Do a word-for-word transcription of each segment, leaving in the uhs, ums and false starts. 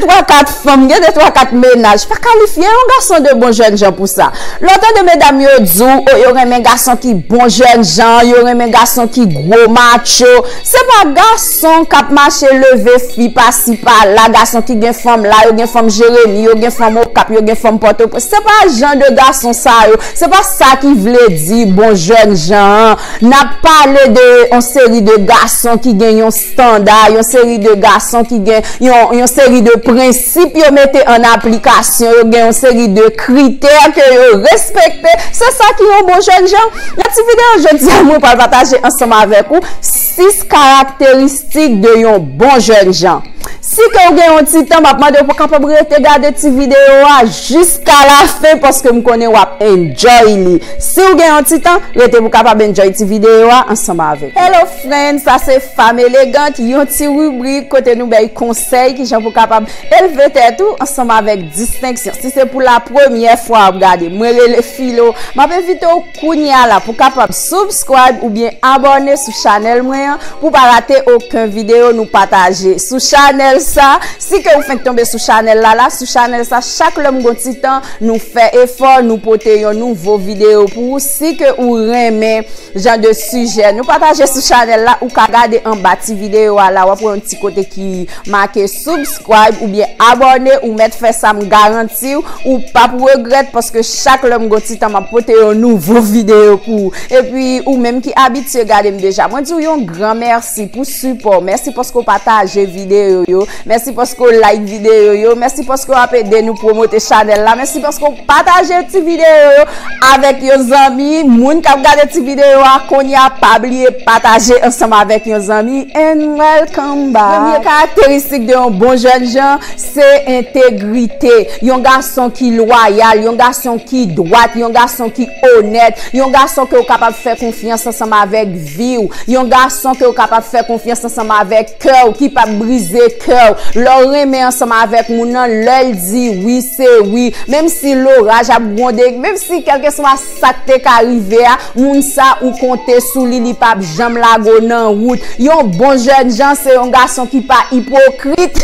twa kat fanm, gen de twa kat mennaj, pa kalifye yon gason de bon jènjan pou sa. Lè w tande medam yo di w, o, yo renmen gason ki bon jènjan, yo renmen gason ki gwo macho. Se pa gason k ap mache leve fi pasi pala, gason ki gen fanm la, yo gen fanm Jeremi, yo gen fanm Okap, yo gen fanm Pòtoprens. Se pa jan de gason sa yo, se pa sa ki vle di bon jènjan an. N ap pale de yon seri de gason ki gen yon standa, yon seri de gason ki gen yon, yon seri de prensip yo mete an aplikasyon, yo gen yon seri de kritè ke yo respekte. Se sa ki yon bon jènjan. Nan ti videyo jodi a, mwen pral pataje ansanm avèk ou sis karakteristik de yon bon jènjan. Si ke w gen yon ti tan, m ap mande w pou w kapab rete gade ti videyo a jiska lafen, paske m konnen w ap enjoy li. Si w gen yon ti tan, rete pou w kapab enjoy ti videyo a ansanm avèk. Hello friends, sa se Femme Élégante, yon ti ribrik kote nou bay konsèy kijan pou w kapab elve tèt ou ansanm avèk distenksyon. Si se pou la premyè fwa w ap gade, mwen rele Filo, m ap envite w kounye a la pou w kapab subscribe oubyen abòne sou chanèl mwen an pou w pa rate okenn videyo nou pataje sou chanèl sa. Si ke ou fenk tonbe sou chanèl la la, sou chanèl sa, chak lè m gon ti tan, nou fè efò, nou pote yon nouvo videyo pou ou. Si ke ou renmen jan de sijè nou pataje sou chanèl la, ou ka gade anba ti videyo a la, w ap wè yon ti kote ki make subscribe oubyen abòne, ou mèt fè sa, m garanti w, ou p ap regrèt, paske chak lè m gon ti tan, m ap pote yon nouvo videyo pou ou. Epi, ou menm ki abitye gade m deja, mwen di w yon gran mèsi pou sipò w. Mèsi paske w pataje videyo yo. Mèsi paske w like videyo yo. Mèsi paske w ap ede nou pwomote chanèl la. Mèsi paske w pataje ti videyo yo avèk yon zanmi. Moun k ap gade ti videyo a kounye a, pa bliye pataje ansanm avèk yon zanmi. And welcome back. Premye karakteristik de yon bon jènjan, se entegrite. Yon gason ki lwayal, yon gason ki dwat, yon gason ki onèt, yon gason ke w kapab fè konfyans ansanm avèk vi w, yon gason ke w kapab fè konfyans ansanm avèk kè w, ki p ap brize kè w. Lè w renmen ansanm avèk moun nan, lè l di wi, se wi. Menm si loraj ap gwonde, menm si kèlkeswa sa k te ka rive a, moun sa ou konte sou li, li p ap janm lage w nan wout. Yon bon jènjan se yon gason ki pa ipokrit.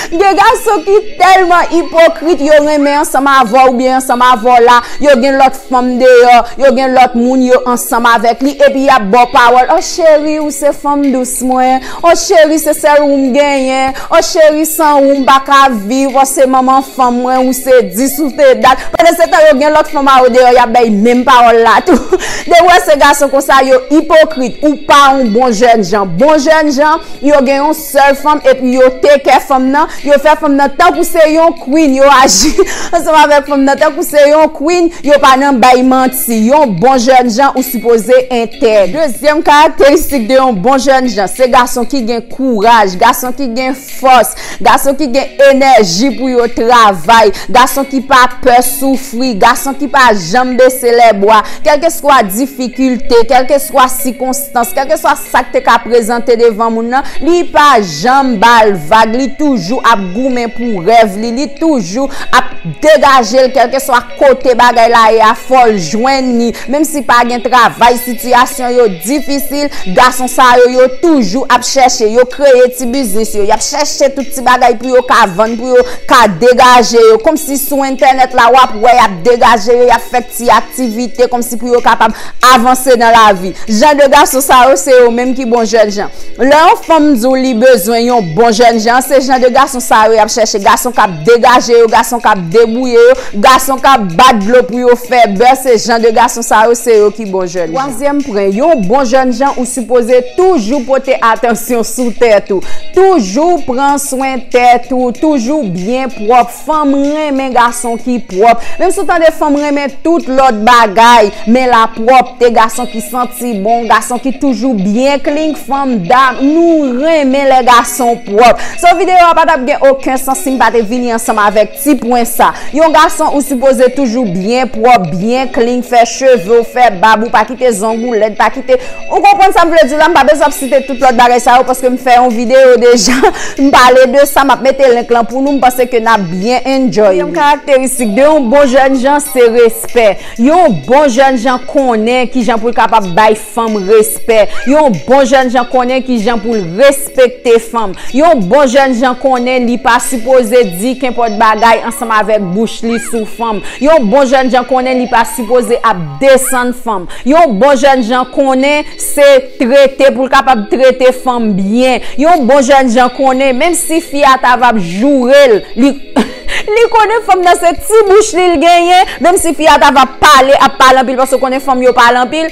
Gen gason ki tèlman ipokrit, yo renmen ansanm avè w oubyen ansanm avè w la, yo gen lòt fanm deyò, yo gen lòt moun yo ansanm avèk li, epi y ap ba w pawòl, o cheri, ou se fanm dous mwen, o cheri, se sèl ou m genyen, o cheri, san ou m pa ka viv, o se manman fanm mwen, ou se dis, ou se dat. Pandansetan, yo gen lòt fanm a yo deyò, y ap bay menm pawòl la tou. Depi w wè se gason konsa, yo ipokrit, ou pa yon bon jènjan. Bon jènjan, yo gen yon sèl fanm, epi yo take care fanm nan, yo fè fanm nan tankou se yon queen, yo aji ansanm avèk fanm nan tankou se yon queen, yo pa nan bay manti. Yon bon jènjan, ou sipoze entèg. Dezyèm karakteristik de yon bon jènjan, se gason ki gen kouraj, gason ki gen fòs, gason ki gen enèji pou yo travay, gason ki pa pè soufri, gason ki pa janm bese lèbwa, kèlkeswa difikilte, kèlkeswa sikonstans, kèlkeswa sa k te ka prezante devan moun nan, li pa janm ba l vag, li toujou ap goumen pou rèv li, li toujou ap degaje l, kèlkeswa kote bagay la ye a, fò l jwenn li, menm si pa gen travay, sitiyasyon yo difisil, gason sa yo, yo toujou ap chèche, yo kreye ti biznis yo, y ap chèche tout ti bagay pou yo ka vann, pou yo ka degaje yo, kòmsi sou entènèt la, w ap wè y ap degaje yo, y ap fè ti aktivite, kòmsi pou yo kapab avanse nan lavi. Jan de gason sa yo, se yo menm ki bon jènjan. Lè yon fanm di w li bezwen yon bon jènjan, se jan de gason sa yo y ap chèche. Gason k ap degaje yo, gason k ap debouye yo, gason k ap bat dlo pou yo fè bè, se jan de gason sa yo, se yo ki bon jènjan. Twazyèm pwen, yon bon jènjan, ou sipoze toujou pote atansyon sou tèt ou. Toujou pran swen tèt ou, toujou byen pwòp. Fanm renmen gason ki pwòp. Menm si w tande fanm renmen tout lòt bagay, men lapwòpte, gason ki santi bon, gason ki toujou byen clean, fanm dam, nou renmen lè gason pwòp. So videyo a pa t ap gen okenn sans si m pa te vini ansanm avèk ti pwen sa. Yon gason ou sipoze toujou byen pwòp, byen clean, fè cheve w, fè bab ou, pa kite zong ou lèd, pa kite, ou konprann sa m vle di w la, m pa bezwen ap site tout lòt bagay sa yo paske m fè yon videyo deja, m pale de sa, m ap mete link lan pou nou, m panse ke n ap byen enjoy li. Karakteristik de yon bon jènjan se respè. Yon bon jènjan konnen kijan pou l kapab bay fanm respè. Yon bon jènjan konnen kijan pou l respekte fanm. Yon bon jènjan konnen Li pa sipoze di kenpòt bagay ansanm avèk bouch li sou fanm. Yon bon jènjan konnen li pa sipoze ap desann fanm. Yon bon jènjan konnen se trete pou l kapab trete fanm byen. Yon bon jènjan konnen, menm si fi a ta va ap joure l, li, li konnen fanm nan se ti bouch li l genyen, menm si fi a ta va ap pale, ap pale anpil, paske w konnen fanm yo pale anpil,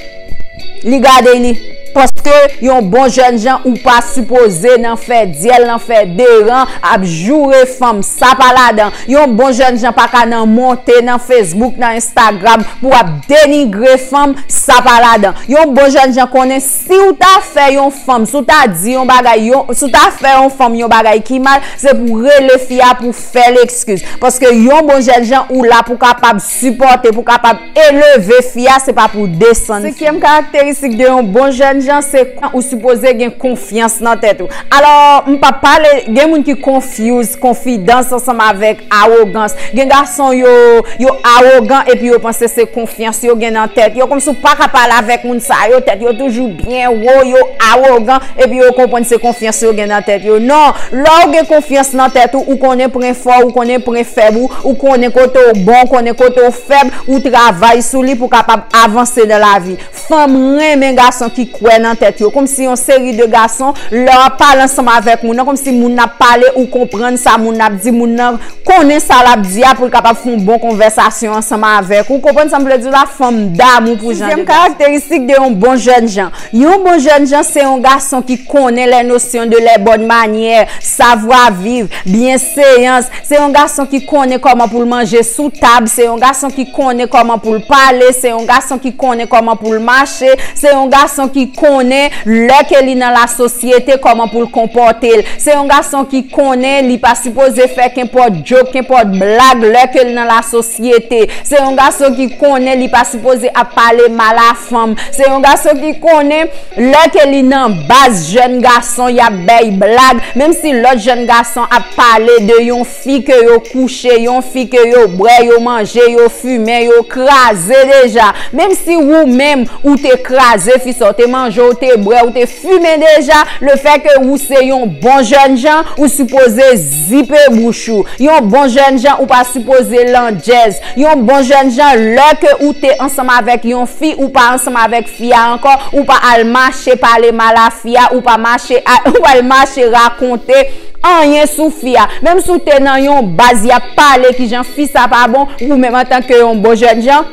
li gade li. Paske yon bon jènjan ou pa sipoze nan fè dyèl, nan fè deran, ap joure fanm, sa pa ladan. Yon bon jènjan pa ka nan monte nan Facebook, nan Instagram pou ap denigre fanm, sa pa ladan. Yon bon jènjan konnen si w ta fè yon fanm, si w ta di yon bagay, yon, si w ta fè yon fanm yon bagay ki mal, se pou rele fi a pou fè l ekskiz. Paske yon bon jènjan ou la pou kapab sipòte, pou kapab eleve fi a, se pa pou desann. Senkyèm karakteristik de yon bon jènjan, se ou sipoze gen konfyans nan tèt ou. Alò, m p ap pale, gen moun ki confuse konfidans ansanm avèk awogans. Gen gason yo, yo awogan epi yo panse se konfyans yo gen nan tèt yo. Kòmsi w pa ka pale avèk moun sa yo, tèt yo toujou byen wo, yo awogan epi yo konprann se konfyans yo gen nan tèt yo. Non, lè w gen konfyans nan tèt ou, ou konnen pwen fò, ou konnen pwen fèb ou, ou konnen kote w bon, ou konnen kote w fèb, ou travay sou li pou w kapab avanse nan lavi. Fanm renmen gason ki kwè nan tèt yo. Kòmsi yon seri de gason, lè w ap pale ansanm avèk moun nan, kòmsi moun nan ap pale, ou konprann sa moun nan ap di, moun nan konnen sa l ap di a pou l kapab fè yon bon konvèsasyon ansanm avèk ou. Ou konprann sa m vle di w la? Fanm damou pou jan de gason. Sizyèm karakteristik de yon bon jènjan. Yon bon jènjan se yon gason ki konnen les notions de les bonnes manières, savoir vivre, bienséance, Se yon gason ki konnen kòman pou l manje sou tab, se yon gason ki konnen kòman pou l pale, se yon gason ki konnen kòman pou l mache, se yon gason ki konnen lè ke li nan lasosyete kòman pou l konpòte l, se yon gason ki konnen li pa sipoze fè kenpòt djok, kenpòt blag lè ke l nan lasosyete, se yon gason ki konnen li pa sipoze ap pale mal a fanm, se yon gason ki konnen lè ke li nan baz jèn gason, y ap bèy blag, menm si lòt jèn gason ap pale de yon fi ke yo kouche, yon fi ke yo bwè, yo manje, yo fimen, yo kraze deja. Menm si ou menm, ou te kraze fi sa, ou te manje, ou te bwè, ou te fimen deja, lefètke ou se yon bon jènjan, ou sipoze zipe bouch ou. Yon bon jènjan, ou pa sipoze landjèz. Yon bon jènjan, lè ke ou te ansanm avèk yon fi, ou pa ansanm avèk fi a ankò, ou pa al mache pale mal a fi a, ou pa mache a, ou pa al mache rakonte anyen sou fi a. Menm si w te nan yon baz, y ap pale kijan fi sa pa bon, ou menm antanke yon bon jènjan,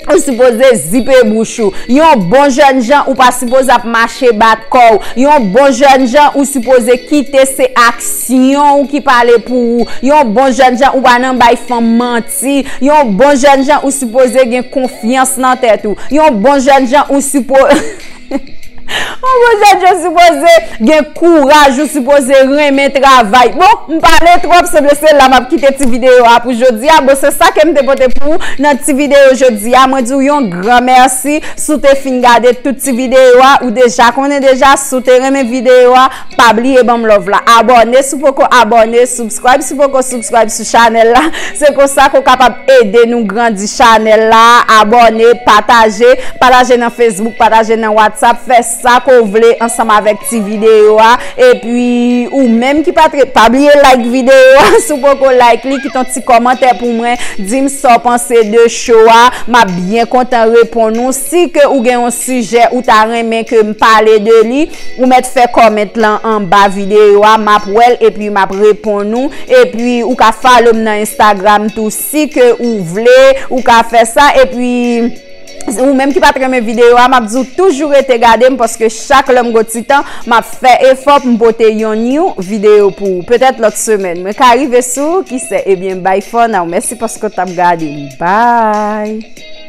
ou sipoze zipe bouch ou. Yon bon jènjan, ou pa sipoze ap mache bat kò w. Yon bon jènjan, ou sipoze kite se aksyon w ki pale pou ou. Yon bon jènjan, ou pa nan bay fanm manti. Yon bon jènjan, ou sipoze gen konfyans nan tèt ou. Yon bon jènjan, ou sipo-, yon bon jènjan, ou sipoze gen kouraj, ou sipoze renmen travay. Bon, m pale twòp, sanble se la m ap kite ti videyo a pou jodi a. Bon, se sa ke m te pote pou ou nan ti videyo jodi a. Mwen di w yon gran mèsi si w te fin gade tout ti videyo a. Ou deja konnen deja, si w te renmen videyo a, pa bliye ban m love la. Abòne si w poko abòne, subscribe si w poko subscribe sou chanèl la. Se konsa ke w kapab ede nou grandi chanèl la. Abòne, pataje, pataje nan Facebook, pataje nan WhatsApp, fè sa ke w vle ansanm avèk ti videyo a. Epi, ou menm ki pa tre-, pa bliye like videyo a, si w poko like li, kite yon ti kòmantè pou mwen, di m sa w panse de show a, m ap byen kontan reponn ou. Si ke ou gen yon sijè ou ta renmen ke m pale de li, ou mèt fè comment lan anba videyo a, m ap wè l epi m ap reponn ou. Epi ou ka follow m nan Instagram tou si ke ou vle, ou ka fè sa. Epi ou menm ki pa t renmen videyo a, m ap di w toujou rete gade m paske chak lè m gon ti tan, m ap fè efò pou m pote yon new videyo pou ou. Petèt lòt semèn, mwen ka rive sou ou, kisè. Ebyen, bye for now. Mèsi paske w t ap gade m. Bye!